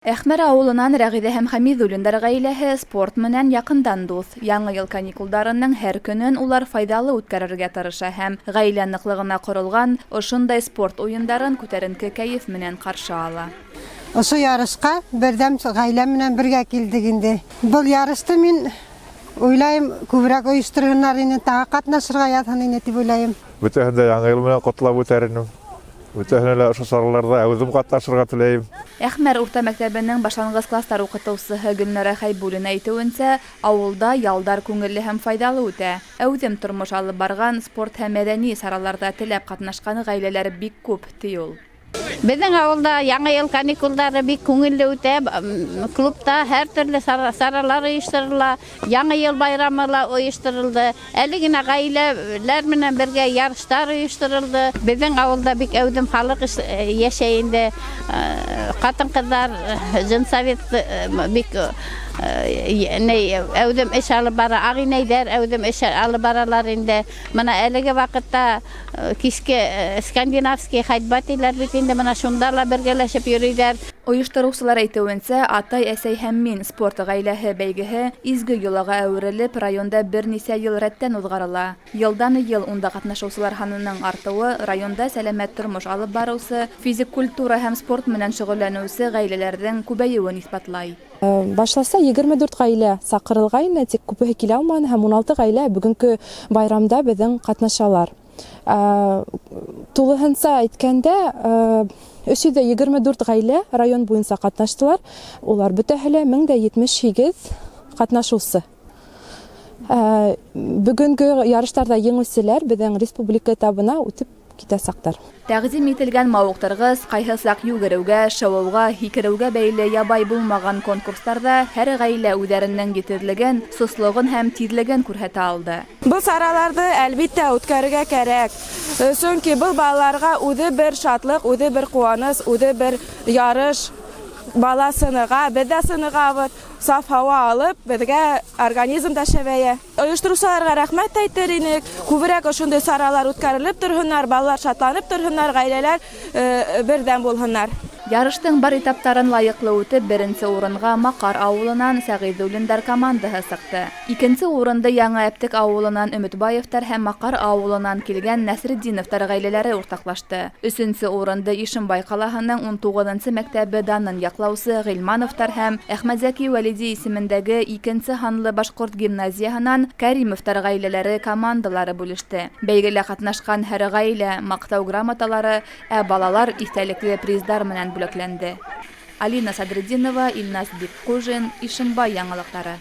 Әхмәр ауылынан Рәғиҙә һәм Хәмиҙуллиндар ғаиләһе спорт менән яҡындан дуҫ. Яңы йыл каникулдарының һәр көнөн улар файҙалы үткәрергә тырыша һәм ғаилә ныҡлығына ҡоролған ошондай спорт уйындарын күтәренке кәйеф менән ҡаршы ала. Ошо ярышҡа берҙәм ғаилә менән бергә килдек инде. Был ярышты мин уйлайым, күберәк ойошторһоннар ине, тағы ҡатнашырға яҙһын ине тип уйлайым. Бөтәһен дә Яңы йыл менән ҡотлап үтәр инем. Бөтәһенә лә ошо сараларҙа үҙем ҡатнашырға теләйем. Әхмәр урта мәктәбенең башланғыс кластар уҡытыусыһы Гөлнара Хәйбуллина әйтеүенсә, ауылда ялдар күңелле һәм файҙалы үтә. Әүҙем тормош алып барған, спорт һәм мәҙәни сараларҙа теләп ҡатнашҡан ғаиләләр бик күп, ти ул. Беҙҙең ауылда яңы йыл каникулдары бик күңелле үтә. Клубта һәр төрлө саралар ойошторола. Яңы йыл байрамы ла ойошторолдо. Әле генә ғаиләләр менән бергә ярыштар ойошторолдо. Беҙҙең ауылда бик әүҙем халыҡ йәшәй инде. Ҡатын-ҡыҙҙар женсовет бик әүҙем эш алып бара. Ағинәйҙәр әүҙем эш алып баралар инде. Бына әлеге ваҡытта киске скандинавский ходьба тиләр бит инде, бына шунда ла бергәләшеп йөрөйҙәр. Ойоштороусылар әйтеүенсә, «Атай, әсәй һәм мин» спорт ғаиләһе бәйгеһе изге йолаға әүерелеп, районда бер нисә йыл рәттән уҙғарыла. Йылдан йыл унда ҡатнашыусылар һанының артыуы районда сәләмәт тормош алып барыусы, физик культура һәм спорт менән шөғөлләнеүсе ғаиләләрҙең күбәйеүен иҫбатлай. Башласа 24 ғаилә саҡырылғайны, тик күбеһе килә алманы, һәм 16 ғаилә бөгөнгө байрамда беҙҙең ҡатнашалар. Тулыһынса әйткәндә, 324 ғаилә район буйынса ҡатнаштылар. Улар бөтәһе лә 1078 ҡатнашыусы. Бөгөнгө ярыштарҙа еңеүселәр беҙҙең республика этабына үтеп китәсәктәр. Тәҡдим ителгән мауыҡтырғыс, ҡайһы саҡ йүгереүгә, шыуыуға, һикереүгә бәйле ябай булмаған конкурстарҙа һәр ғаилә үҙҙәренең етеҙлеген, сослоғон һәм тиҙлеген күрһәтә алды. Был сараларҙы, әлбиттә, үткәрергә кәрәк. Сөнки был балаларға үҙе бер шатлыҡ, үҙе бер ҡыуаныс, үҙе бер ярыш. Бала сыныға, беҙ ҙә сынығабыҙ. Саф һауа алып, беҙгә организм да шәбәйә. Ойоштороусыларға рәхмәт әйтер инек. Күберәк ошондай саралар үткәрелеп торһоннар, балалар шатланып торһоннар, ғаиләләр берҙәм булһыннар. Ярыштың бар этаптарын лайыҡлы үтеп, беренсе урынға Маҡар ауылынан Сәғиҙуллиндар командаһы сыҡты. Икенсе урынды Яңы Әптек ауылынан Өмөтбаевтар һәм Маҡар ауылынан килгән Нәсретдиновтар ғаиләләре уртаҡлашты. Өсөнсө урынды Ишембай ҡалаһының 19-нсы мәктәбе данын яҡлаусы Ғилмановтар һәм Әхмәтзәки Вәлиди исемендәге икенсе һанлы башҡорт гимназияһынан Кәримовтар ғаиләләре командалары бүлеште. Бәйгелә ҡатнашҡан һәр ғаилә маҡтау грамоталары, ә балалар иҫтәлекле приздар менән бүләкләнде. Алина Садретдинова, Илназ Бикҡужин, Ишембай яңылыҡтары.